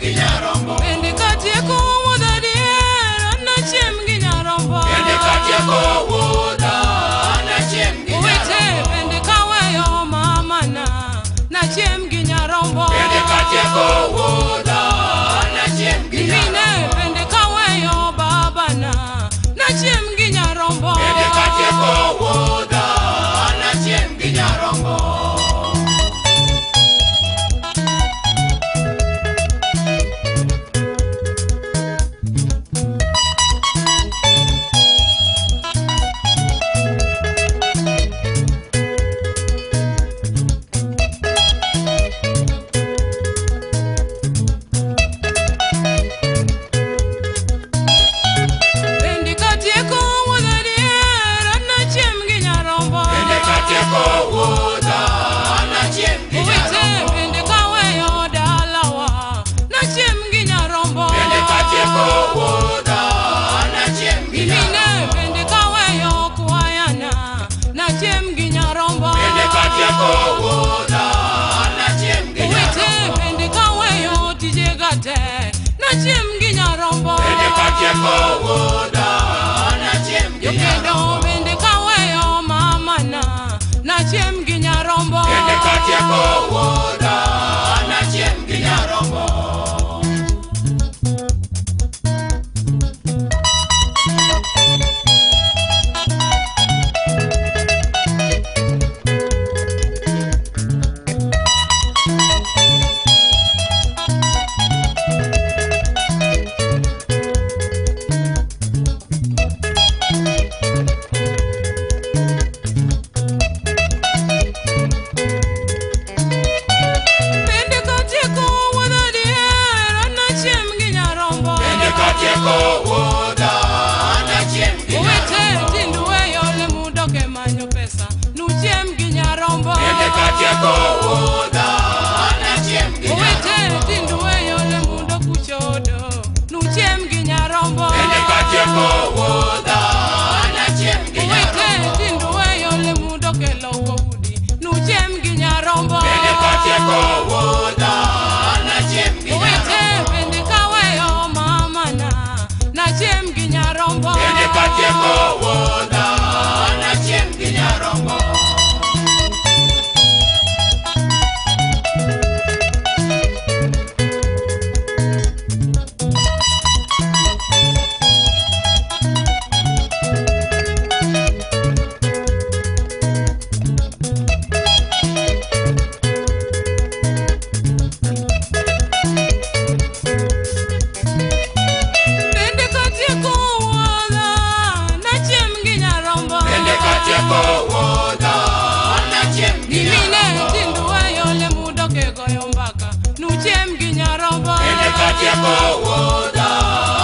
gi nyarombo. Bende katieko wuodha dier, anachiem gi nyarombo. Bende katieko wuodha, anachiem gi Owete nyarombo. bende kaweyo mamana, nachiem gi nyarombo. Bende katieko wuodha, anachiem gi Mine nyarombo. bende kaweyo babana, nachiem gi nyarombo. Bende katieko wuodha, anachiem gi nyarombo. Bende katieko wuodha dier, anachiem gi nyarombo. Bende katieko wuodha, anachiem gi Owete nyarombo. bende kaweyo dalawa, nachiem gi nyarombo. Bende katieko wuodha, anachiem gi Mine nyarombo. bende kaweyo kwayana, nachiem gi nyarombo. Bende katieko wuodha, anachiem gi Owete nyarombo. bende kaweyo tijega te, nachiem gi nyarombo. Bende katieko wuodha, anachiem gi Jokedo nyarombo. bende kaweyo mamana, nachiem gi nyarombo. Bende katieko wuodha, anachiem gi nyarombo. Bende katieko wuodha dier, anachiem gi nyarombo. Bende katieko wuodha, anachiem gi Owete nyarombo. tindu weyo lemudok e manyo pesa, nuchiem gi nyarombo. Bende katieko wuodha, anachiem gi Owete nyarombo. tindu weyo lemudok uchodo, nuchiem gi nyarombo. Bende katieko wuodha, anachiem gi Owete nyarombo. tindu weyo lemudok e loko udi, nuchiem gi nyarombo. Bende katieko wuodha, anachiem gi Owete nyarombo. bende kaweyo mamana, nachiem gi nyarombo. Bende katieko wuodha, anachiem gi nyarombo. Bende katieko wuodha, nachiem gi nyarombo. Bende katieko wuodha, anachiem gi Mine nyarombo. tindu weyo lemudok e goyo mbaka, nuchiem gi nyarombo. Bende katieko wuodha,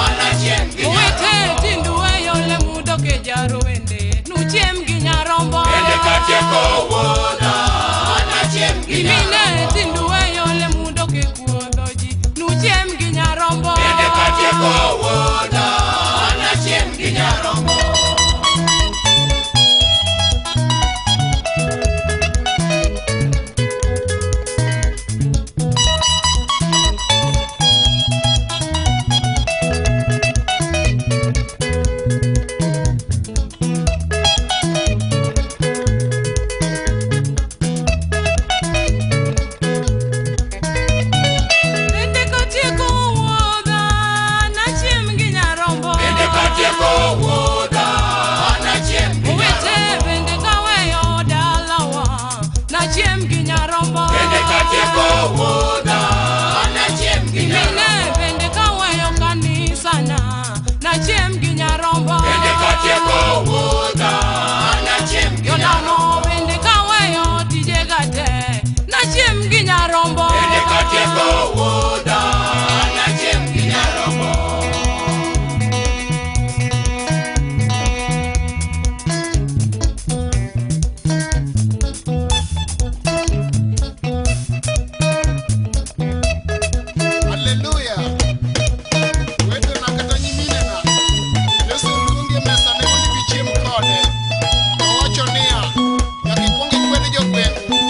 anachiem gi Owete nyarombo. tindu weyo lemudok e jaro wende, nuchiem gi nyarombo. Bende katieko wuodha, anachiem gi Mine nyarombo. tindu weyo lemudok e kuodho ji, nuchiem gi nyarombo. Bende katieko wuodha, anachiem gi nyarombo. Bende katieko wuodha, nachiem gi nyarombo. Bende katieko wuodha, anachiem gi Owete nyarombo. bende kaweyo dalawa, nachiem gi nyarombo. Bende katieko wuodha, anachiem gi Mine nyarombo. bende kaweyo kanisana, nachiem gi nyarombo. Bende katieko wuodha, anachiem gi Yonamo nyarombo. bende kaweyo tijega te, nachiem gi nyarombo. Bende katieko wuodha, anachiem gi nyarombo. Haleluya. Wetena kata nyiminena, Yesu oluongi e mesane mondo ibi ichiem kode. Owacho niya, nyaka ikwong ikwed jogweng'u.